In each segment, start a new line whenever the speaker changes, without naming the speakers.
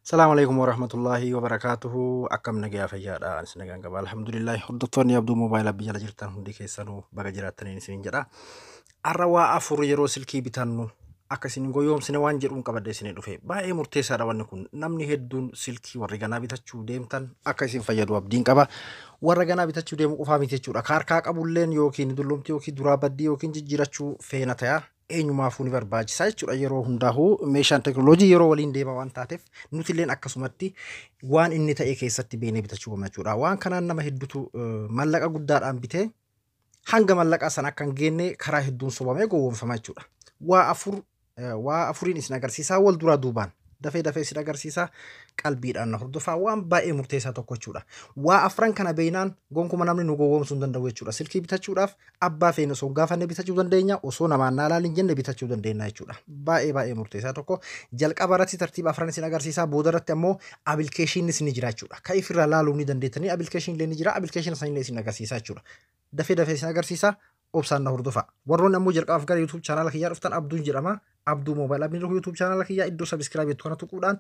Salaamu alaikum warahmatullahi wabarakaatuhu. Akkam nagayaa fayyaadha. Anis nagaan qaba. Alhamdulillahi. Hordoftoonni Abduu Moobaayil Abbii jala jirtan hundi keessanuu baga jiraattaniin isiniin jedha. Har'a waa afur yeroo silkii bitannu akka isin hin goyoomsine waan jedhuun qabadde isinii dhufe. Baay'ee murteessaadha wanni kun. Namni hedduun silkii warri ganaa bitachuu deemtan akka isin fayyadu abdiin qaba. Warra ganaa bitachuu deemu qofaa miti jechuudha. Ka harkaa qabulleen yookiin dullumti yookiin duraa baddii yookiin jijjiirachuu feena ta'a. Eenyumaafuu ni barbaachisa jechuudha. Yeroo hundaa'uu meeshaan teknooloojii yeroo waliin deema waan taateef nutilleen akkasumatti waan inni ta'e keessatti beeknee bitachuu qabna jechuudha. Waan kanaan nama hedduutu mallaqa guddaadhaan bitee hanga mallaqaa sana akka hin geenne karaa hedduun sobamee gowwoomfama jechuudha. Waa afur waa afuriin isin agarsiisaa, wal duraa duubaan dafee dafee isin agarsiisaa, qalbiidhaan na hordofaa, waan baay'ee murteessaa tokko jechuudha. Waa afran kana beeknaan gonkuma namni nu gowwoomsuu hin danda'u jechuudha. Silkii bitachuudhaaf abbaa feene osoo hin gaafanne bitachuu dandeenya, osoo namaan naa laaliin jenne bitachuu dandeenya jechuudha. Baay'ee baay'ee murteessaa tokko. Jalqaba irratti tartiiba afran isin agarsiisaa, booda irratti ammoo appilikeeshiniinis ni jira jechuudha. Kan ifirraa laaluu ni dandeettanii, appilikeeshinii illee ni jira, appilikeeshina sanillee isin agarsiisaa jechuudha. Dafee dafee isin agarsiisaa, obsaan na hordofaa. Warroonni ammoo jalqabaaf gara YouTube chaanaala kiyyaa dhuftan, Abduun jedhama. Abduu Moobaayil Abdiin YouTube chaanaala kiyyaa iddoo subscribe jettu kana tuquudhaan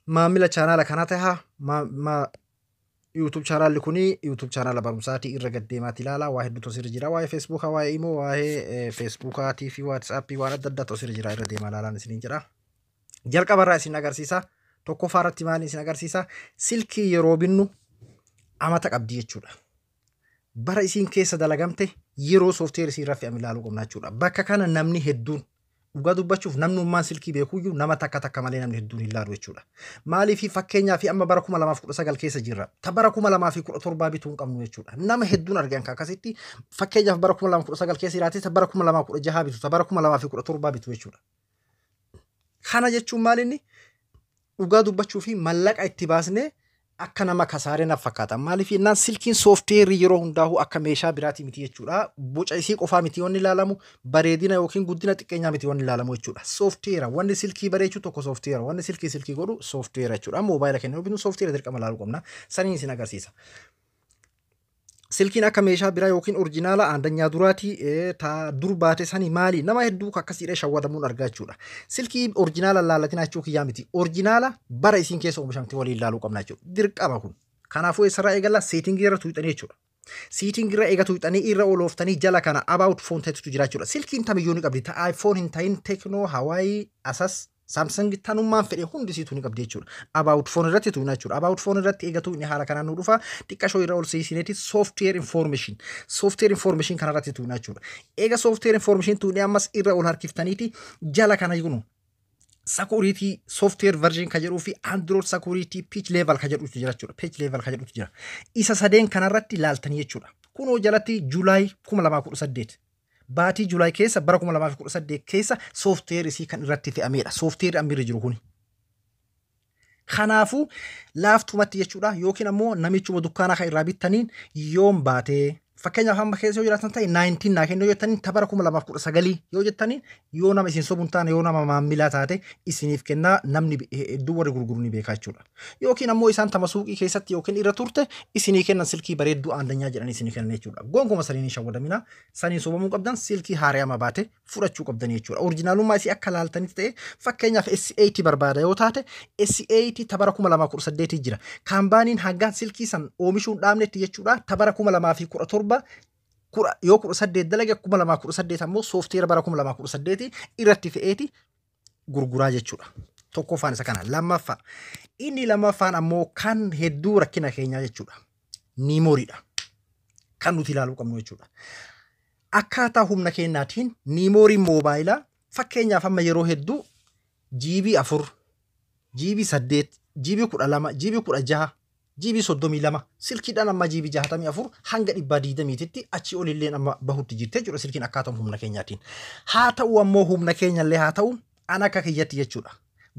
maamila chaanaala kanaa tahaa. YouTube chaanaalli kuni YouTube chaanaala barumsaatii, irra gaddeemaati ilaala. Waa hedduutu asirra jira. Waa'ee Feesbuukaa, waa'ee Imo, waa'ee Feesbuukaatii fi Waatsaappii, waan adda addaatu asirra jira, irra deemaa ilaalaan isiniin jedha. Jalqaba irraa isin agarsiisa. Tokkoffaa irratti maali isin agarsiisa? Silkii yeroo binnu amata qabdi jechuudha. Bara isiin keessa dalagamte, yeroo software isiin irra fe'ame ilaaluu qabna jechuudha. Bakka kana namni hedduun, dhugaa dubbachuuf, namnummaan silkii beekuyyuu nama takka takka malee namni hedduun hin laalu jechuudha. Maaliif? Fakkeenyaaf amma bara 2019 keessa jirra. Ta bara 2017 bituu hin qabnu jechuudha. Nama hedduun argan kan akkasitti fakkeenyaaf bara 2019 keessa jiraate ta bara 2016 bitu, ta bara 2017 bitu jechuudha. Kana jechuun maal inni? Dhugaa dubbachuu fi mallaqa itti baasnee akka nama kasaaree naaf fakkaata. Maaliif jennaan, silkiin soofteerrii yeroo hundaa'u akka meeshaa biraatii miti jechuudha. Boca isii qofaa miti wanni ilaalamu, bareedina yookiin guddina xiqqeenyaa miti wanni ilaalamu jechuudha. Soofteera wanni silkii bareechu tokko soofteera, wanni silkii silkii godhu soofteera jechuudha. Moobaayila keenya yoo soofteera dirqama ilaaluu qabna. Saniin isin agarsiisa. Silkiin akka meeshaa biraa yookiin orjinaala aandanyaa duraatii ta dur baate sanii maali, nama hedduu akkas jedhee shawwadamuun argaa jechuudha. Silkii orjinaala laalatina jechuu kiyyaa miti. Orjinaala bara isiin keessa oomishamte waliin ilaaluu qabna jechuudha. Dirqama kun. Kanaafuu eessarraa eegalla? Setting irra tuuxanii jechuudha. Setting irra eega tuuxanii, irra olooftanii, jala kana about phone ta'etu jira jechuudha. Silkiin tamiyyuu ni qabdi. Ta iPhone hin ta'in, Tecno, Huawei, Asus, Samsung, tanummaan fedhe hundi isiitu ni qabdi jechuudha. About phone irratti tuqna jechuudha. About phone irratti eegatu inni haala kanaan nu dhufa. Xiqqashoo irra ol seesineeti software information. Software information kanarratti tuqna jechuudha. Eega software information tuqnee, ammas irra ol harkiftaniiti jala kana kunu security software version ka jedhuu fi Android security patch level ka jedhutu jira jechuudha. Patch level ka jedhutu jira. Isa sadeen kanarratti ilaaltanii jechuudha. Kunoo jalatti July 2018. Baatii July keessa bara 2018 keessa software isii kan irratti fe'amedha. Software amma irra jiru kuni. Kanaafuu laaftumatti jechuudha, yookiin ammoo namichuma dukkaanaa kan irraa bittaniin yoom baatee, fakkeenyaaf amma keessa yoo jiraatan ta'e 19 naa kennuu yoo jettaniin, ta bara 2019 yoo jettaniin, yoo nama isin sobuun taane, yoo nama maamilaa taate isiniif kennaa. Namni hedduu warri gurguru ni beekaa jechuudha. Yookiin ammoo isaan tama suuqii keessatti yookiin irra turte isinii kennan, silkii bareedduu aandanyaa jedhanii isinii kennan jechuudha. Gonkuma saniin hin shawwadamina, saniin sobamuu qabdan, silkii haaree baate fudhachuu qabdan jechuudha. Orjinaalummaa isii akka laaltanitti ta'e, fakkeenyaaf S8 barbaada yoo taate, S8 ta bara 2018 jira. Kaampaaniin hanga silkii san oomishuun dhaabnetti jechuudha. Ta bara 2017 yoo 18 dalage, 2018 ammoo soofteera bara 2018 irratti fe'eeti gurguraa jechuudha. Tokkoffaan isa kana. Lammaffaa. Inni lammaffaan ammoo kan hedduu rakkina keenyaa jechuudha. Miimooriidha. Kan nuti ilaaluu qabnu jechuudha. Akkaataa humna keenyaatiin miimooriin moobaayilaa fakkeenyaaf amma yeroo hedduu GB 4, GB 8, GB 12, GB 16, GB 32, silkiidhaan amma GB 64 hanga 120tti achii olilleen amma bahutti jirte jechuudha silkiin akkaataa humna keenyaatiin. Haa ta'u ammoo humna keenyallee haa ta'u, an akka kiyyatti jechuudha.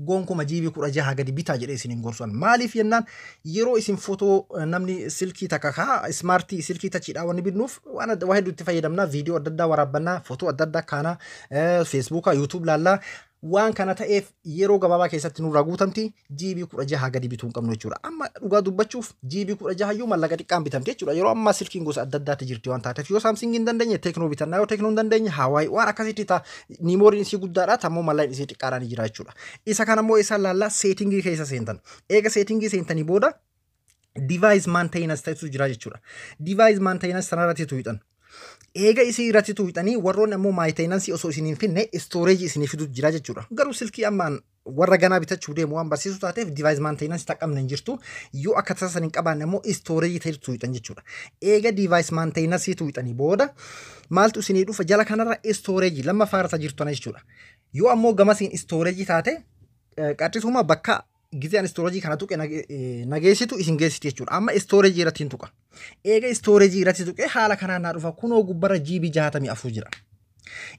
Gonkuma GB 16 gadi bitaa jedhee isin hin gorsan. Maaliif jennaan, yeroo isin footoo, namni silkii takka kaa smartii silkii touchiidhaa wanni binnuuf waan waa hedduu itti fayyadamna, viidiyoo adda addaa waraabbannaa, footoo adda addaa kaanaa, feesbuukaa, YouTube laallaa. Waan kana ta'eef yeroo gabaabaa keessatti nurraa guutamti, GB 16 gadi bituu hin qabnu jechuudha. Amma dhugaa dubbachuuf GB 16 iyyuu mallaqa xiqqaan bitamti jechuudha. Yeroo ammaa silkiin gosa adda addaatti jirti waan taateef, yoo Samsung hin dandeenye Tecno bitannaa, yoo Tecno hin dandeenye Huawei waan akkasitti ta'a. Memoryn isii guddaadha, tammoo mallaqni isii xiqqaadhaan jira jechuudha. Isa kana immoo isaan laallaa setting keessa seentan. Eega setting seentanii booda device maintenance ta'etu jira jechuudha. Device maintenance sanarratti tuqxan. Eega isii irratti tuqxanii, warroonni ammoo maintenance osoo isin hin finne storage isinii fidu jira jechuudha. Garuu silkii ammaan warra ganaa bitachuu deemu waan barsiisu taateef device maintenance taqqabne hin jirtu. Yoo akka tasa hin qabaanne immoo storage ta'etu tuqxan jechuudha. Eega device maintenance tuqxanii booda maaltu isinii dhufa? Jala kanarra storage lammaffaa irra jirtu jechuudha. Yoo ammoo gamasiin storage taate, qaxxisuma bakka gizeen storage kana tuqe nageessitu isin geessiti jechuudha. Amma storage irratti hin tuqa. Eega storage irratti tuqe haala kanaan naa dhufa, kunoo gubbarra GB 64 jira.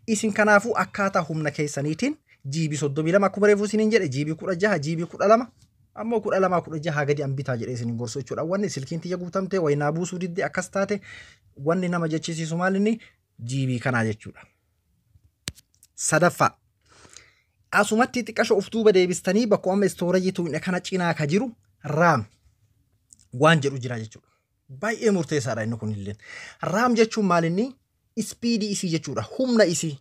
Isin kanaafuu akkaataa humna keessaniitiin GB 32 akkuma reefuu isiniin jedhe, GB 16, GB 12, ammoo 12, 16 gadi an bitaa jedhee isiniin gorsu jechuudha. Wanni silkiin tiyya guutamte wayinaa buusuu didde akkas taate wanni nama jechisiisu maal inni GB kanaa jechuudha. Sadaffaa, asumatti xiqqasho of duuba deebistanii bakka amma storage tuqne kana cinaa ka jiru RAM waan jedhu jira jechuudha. Baay'ee murteessaadha inni kunillee. RAM jechuun maal inni? Speed isii jechuudha. Humna isii.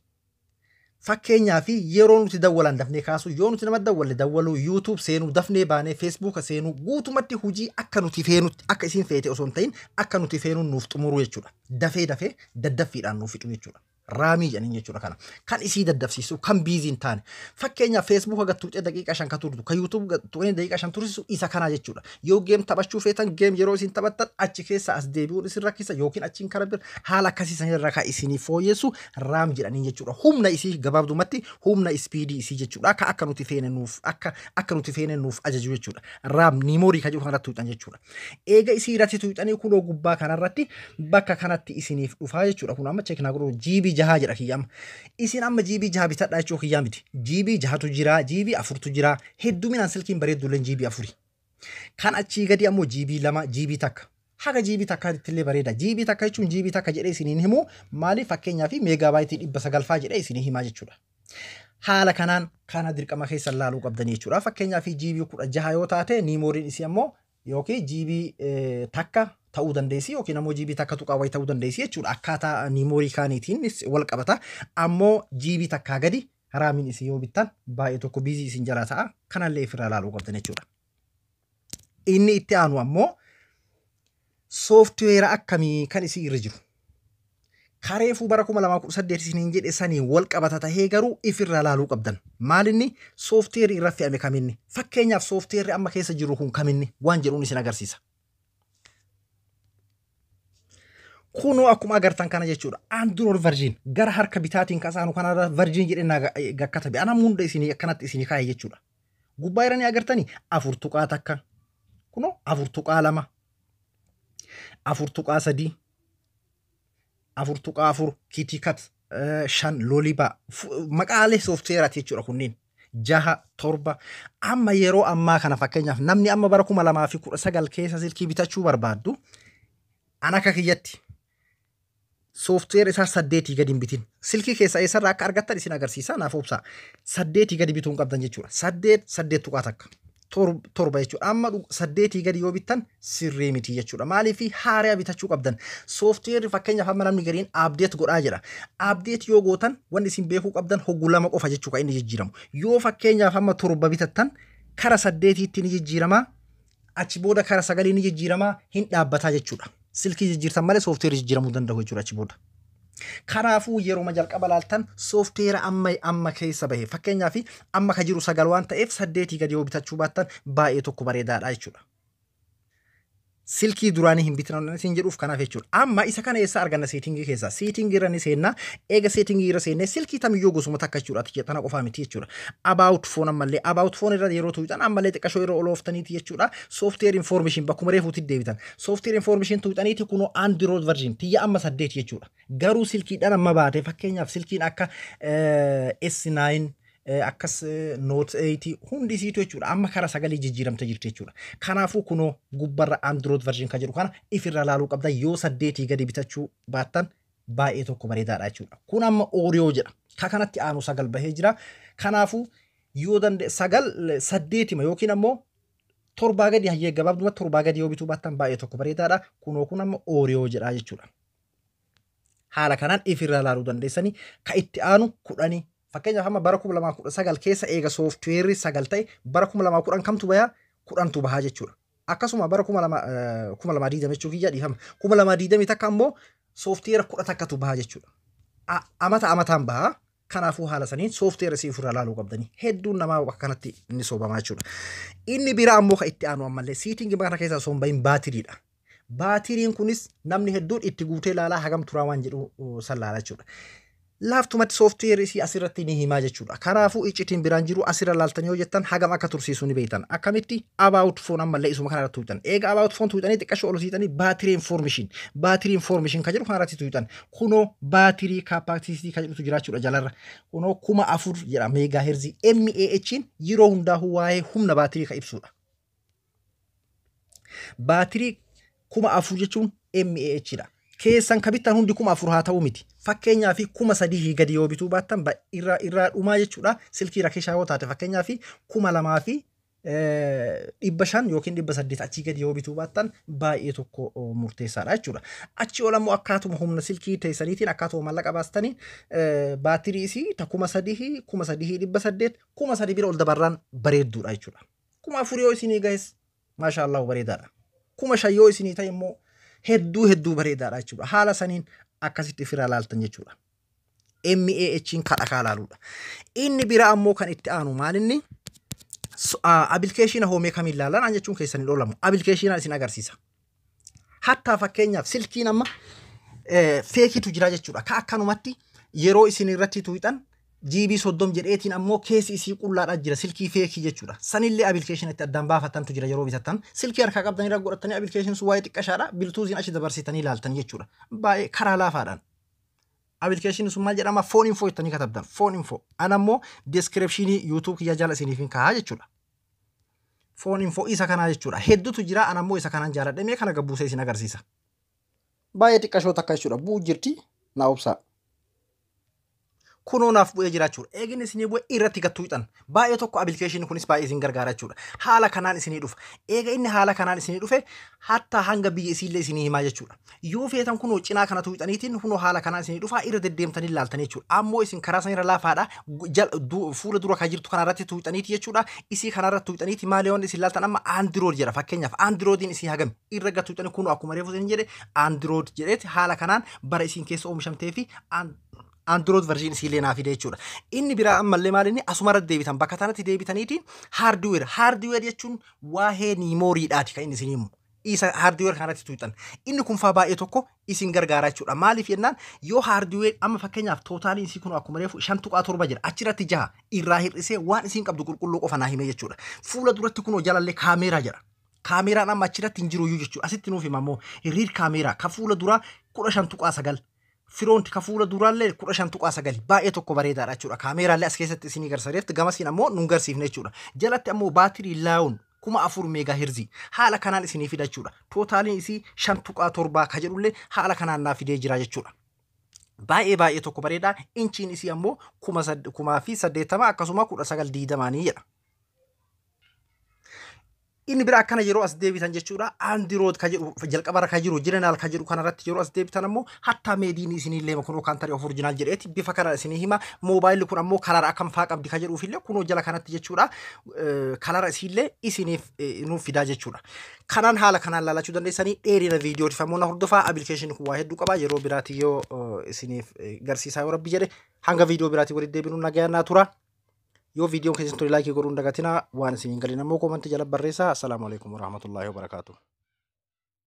Fakkeenyaaf yeroo nuti dawwalan dafnee kaasu, yoo nuti nama dawwalle dawwaluu, YouTube seenuu, dafnee baanee Facebook seenuu, guutumatti hojii akka nuti feenutti, akka isin feete osoo hin ta'in akka nuti feenuun nuuf xumuruu jechuudha. Dafee dafee daddaffiidhaan nuuf fixu jechuudha. RAM jedhaniin jechuudha kana. Kan isii daddafsiisu, kan busy hin taane. Fakkeenyaaf Facebook gattuucee daqiiqaa 5 ka turtu, kan YouTube tuqee daqiiqaa 5 tursiisu isa kanaa jechuudha. Yoo game taphachuu feetan, game yeroo isin taphattan achi keessa as deebi'uun isin rakkisa yookiin achiin kara bira haala akkasii san irra kan isinii fooyyessu RAM jedhaniin jechuudha. Humna isii, gabaabdumatti humna speed isii jechuudha. Akka nuti feene nuuf akka nuti feene nuuf ajaju jechuudha. RAM memory kan jedhu kanarratti tuqxan jechuudha. Eega isii irratti tuqxanii kunoo gubbaa kanarratti bakka kanatti isiniif dhufaa jechuudha. Kun amma check naa godhu, GB 6 jedha kiyya amma. Isin amma GB 6 bitadhaa jechuu kiyyaa miti. GB 6tu jira, GB 4tu jira. Hedduminaan silkiin bareeddulleen GB 4. Kan achii gadi ammoo GB 2, GB 1. Haga GB 1tti illee bareeda. GB 1 jechuun GB 1 jedhee isiniin himu maaliif? Fakkeenyaaf megabyte 900 faa jedhee isinii himaa jechuudha. Haala kanaan kana dirqama keessa laaluu qabdanii jechuudha. Fakkeenyaaf GB 16 yoo taate, memoryn isii ammoo yookiin GB 1 ta'uu dandeessi yookiin ammoo GB 1 tuqaa wayii ta'uu dandeessi jechuudha. Akkaataa memory kaaniitiin wal qabata. Ammoo GB 1 gadi RAMiin isii yoo bittan baay'ee tokko busy isin jalaa ta'a. Kanallee ofirraa laaluu qabdan jechuudha. Inni itti aanu ammoo software akkamii kan isii irra jiru. Kareefuu bara 2018 isiniin jedhe sanii wal qabata tahee garuu ifirraa laaluu qabdan. Maalinni software irra fe'ame kaminni? Fakkeenyaaf softwareri amma keessa jiru kun kaminni waan jedhuun isin agarsiisa. Kunoo akkuma agartan kana jechuudha. Android version gara harka bitaatiin kasaanu kanarra version jedhee naa gakkatabe. Ana hunda isinii akkanatti isinii kaa'e jechuudha. Gubbaa irra ni agartanii 4.1, kunoo 4.2, 4.3, 4.4 KitKat, 5 Lollipop, maqaalee softwareaati jechuudha kunneen. 6, 7 amma yeroo ammaa kana. Fakkeenyaaf namni amma bara 2019 keessa silkii bitachuu barbaaddu, an akka kiyyatti software isaa 8 gadi hin bitin. Silkii keessa eessarraa akka argattan isin agarsiisa, naaf obsaa. 8 gadi bituu hin qabdan jechuudha. 8, 8.1, 7 jechuudha. Amma 8 gadi yoo bittan sirrii miti jechuudha. Maaliif? Haaraa bitachuu qabdan. Softwareri fakkeenyaaf amma namni gariin update godhaa jira. Update yoo gootan wanni isin beekuu qabdan hogguu 2 qofa jechuudha inni jijjiiramu. Yoo fakkeenyaaf amma 7 bitattan kara 8tti ni jijjiiramaa. Achi booda kara 9 ni jijjiiramaa, hin dhaabbataa jechuudha. Silkii jijjiirtan malee software jijjiiramuu danda'u jechuudha achi booda. Kanaafuu yeroo jalqaba laaltan software amma amma keessa bahe, fakkeenyaaf amma ka jiru 9 waan ta'eef, 8 gadi yoo bitachuu baattan baay'ee tokko bareedaadha jechuudha. Silkii duraanii hin bitin isin jedhuuf kanaaf jechuudha. Amma isa kana eessa arganna? Setting keessa? Setting irra ni seenna. Eega setting irra seennee silkii tamiyyuu gosuma takka jechuudha. Ati tana qofaa miti jechuudha. About phone, ammallee about phone irra yeroo tuqxan, ammallee xiqqashoo yeroo olooftaniiti jechuudha. Software information bakkuma reefuutti deebitan. Software information tuqxaniiti kunoo Android version tiyya amma 8 jechuudha. Garuu silkiidhaan amma baate, fakkeenyaaf silkiin akka S9, akkas Note 8 hundi isiitu jechuudha amma kara 9 jijjiiramte jirti jechuudha. Kanaafuu kunoo gubbarra Android version kan jedhu kana ifirra laaluu qabda, yoo 8 gadi bitachuu baattan baay'ee tokko bareedaadha jechuudha. Kun amma Oreo jedha. Ka kanatti aanu 9 bahee jira. Kanaafuu yoo danda'e 9 8 yookiin ammoo 7 gadi hayyee gabaabdumatti 7 gadi yoo bituu baattan baay'ee tokko bareedaadha. Kunoo kun amma Oreo jedha jechuudha. Haala kanaan ifirraa ilaaluu dandeessanii ka itti aanu 10. Fakkeenyaaf amma bara 2019 keessa eega sooftiweerri 9 ta'e bara 2010 kamtu bayaa 10tu bahaa jechuudha. Akkasuma bara 2020 jechuu kiyya dhiifama. 2020 takka ammoo sooftiweera 11tu bahaa jechuudha. Amata amataan bahaa. Kanaafuu haala saniin sooftiweera isii ofirraa ilaaluu qabdanii. Hedduun namaa bakka kanatti ni sobamaa jechuudha. Inni biraa ammoo kan itti aanu ammallee setting kana keessaa osoo hin bahin baatiriidha. Baatiriin kunis namni hedduun itti guutee ilaalaa hagam turaa waan jedhu san laala jechuudha. Laaftumatti sooftiweerri isii asirratti ni himaa jechuudha. Kanaafuu iccitiin biraan jiru asirra laaltanii yoo jettan hagam akka tursiisu ni beektan. Akkamitti about phone ammallee isuma kanarratti tuutan. Eega about phone tuutanii xiqqashoo ol siitanii battery information. Battery information kan jedhu kanarratti tuutan. Kunoo battery capacity kan jedhutu jira jechuudha jalarra. Kunoo 4000 jedha megahertz mAh yeroo hundaa'uu waa'ee humna baatirii kan ibsudha. Baatirii 4000 jechuun mAh dha. Keessan ka bittan hundi 4000 haa ta'u miti. Fakkeenyaaf 3000 gadi yoo bituu baattan irraa dhumaa jechuudha. Silkii rakishaa yoo taate fakkeenyaaf 2500 yookiin 800 achii gadi yoo bituu baattan baay'ee tokko murteessaadha jechuudha. Achii ol ammoo akkaatuma humna silkii teessaniitiin akkaatuma maallaqa baastanii baatirii isii ta 3000, 3800, 3000 bira ol dabarraan bareedduudha jechuudha. 4000 yoo isinii gahes maashaallah bareedaadha. 5000 yoo isinii ta'e immoo hedduu hedduu bareedaadha jechuudha. Haala saniin akkasitti ofirraa laaltan jechuudha. mAh'n kadhakaa laaluudha. Inni biraa ammoo kan itti aanu maalinni application hoomee kamiin laalan an jechuun keessan hin oolamu. Application isin agarsiisa. Hattaa fakkeenyaaf silkiin amma fakeitu jira jechuudha. Ka akkanumatti yeroo isin irratti tuuxan GB 30 jedheetiin ammoo keessi isii qullaadhaa jira silkii fake jechuudha. Sanillee application itti addaan baafatantu jira yeroo bitattan. Silkii harkaa qabdanii irra godhatanii application sun waa'ee xiqqashaadha. Bluetoothiin achi dabarsitanii ilaaltan jechuudha. Baay'ee karaa laafaadhaan. Application sun maal jedhama? Phone info jettanii katabdan. Phone info. Ana ammoo description YouTube kiyya jala isiniif hin kaa'aa jechuudha. Phone info isa kanaa jechuudha. Hedduutu jira ana ammoo isa kanaan jaaladhe mee kana gabbuusee isin agarsiisa. Baay'ee xiqqashoo takka jechuudha. Bu'u jirti naa obsaa. Kunoo naaf bu'ee jira jechuudha. Eegni isinii bu'e irratti gattuu hixan. Baay'ee tokko application kunis baay'ee isin gargaara jechuudha. Haala kanaan isinii dhufa. Eega inni haala kanaan isinii dhufe hatta hanga biyya isiillee isinii himaa jechuudha. Yoo feetan kunoo cinaa kana tuuxaniitiin kunoo haala kanaan isinii dhufa irra deddeemtanii ilaaltanii jechuudha. Ammoo isin karaa sanirra laafaadha. Fuula dura kan jirtu kanarratti tuuxaniiti jechuudha. Isii kanarratti tuuxaniiti maali waan isin ilaaltan amma Android jedha fakkeenyaaf Androidiin isii hagami irra gad tuuxanii kunoo akkuma reefu isin jedhe Android jedheeti haala kanaan bara isiin keessa oomishamtee fi Android version isiillee naa fide jechuudha. Inni biraa ammallee maal inni asumarra deebitan bakka tanatti deebitaniiti hardware. Hardware jechuun waa'ee memorydhaati kan inni isin himu. Isa hardware kanarratti tuuxan. Inni kun faa baay'ee tokko isin gargaara jechuudha. Maaliif jennaan yoo hardware amma fakkeenyaaf totaliin isii kun akkuma reefu 5.7 jira. Achirratti 6 irraa hir'isee waan isin qabdu qulqulluu qofa naa hime jechuudha. Fuula duratti kunoo jalallee kaameeraa jira. Kaameeraan amma achirratti hin jiru iyyuu jechuudha. Asitti nuuf hima ammoo rear camera ka fuula duraa 15.9. Front ka fuula duraallee 15.9 baay'ee tokko bareedaadha jechuudha. Kaameeraallee as keessatti isinii garsareefti gamasiin ammoo nun garsiifne jechuudha. Jalatti ammoo baatirii laawun 4000 megahertz haala kanaan isinii fida jechuudha. Totaliin isii 5.7 ka jedhullee haala kanaan naa fidee jira jechuudha. Baay'ee baay'ee tokko bareedaa. Inchiin isii ammoo 1080 akkasuma 1920 jedha. Inni bira akkana yeroo as deebitan jechuudha. Android ka jedhu jalqabarra ka jiru general ka jedhu kanarratti yeroo as deebitan ammoo hatta made in isinillee kunoo country of original jedheeti bifa kana isinii hima. Moobaayilli kun ammoo color akkam faa qabdi ka jedhuufillee kunoo jala kanatti jechuudha. Color isiillee isiniif nuuf fidaa jechuudha. Kanaan haala kanaan laalachuu dandeessanii dheerina viidiyootiif ammoo na hordofaa. Application kun waa hedduu qaba. Yeroo biraati yoo isiniif garsiisaa yoo rabbi jedhe hanga viidiyoo biraatii walitti deebinu nagayaan naa tura. Yoo viidiyoon keessan tole like godhuun dagatinaa waan isin hin galin ammoo comment jala barreessaa. Assalaamu alaikum warahmatullaahi wabarakaatuh.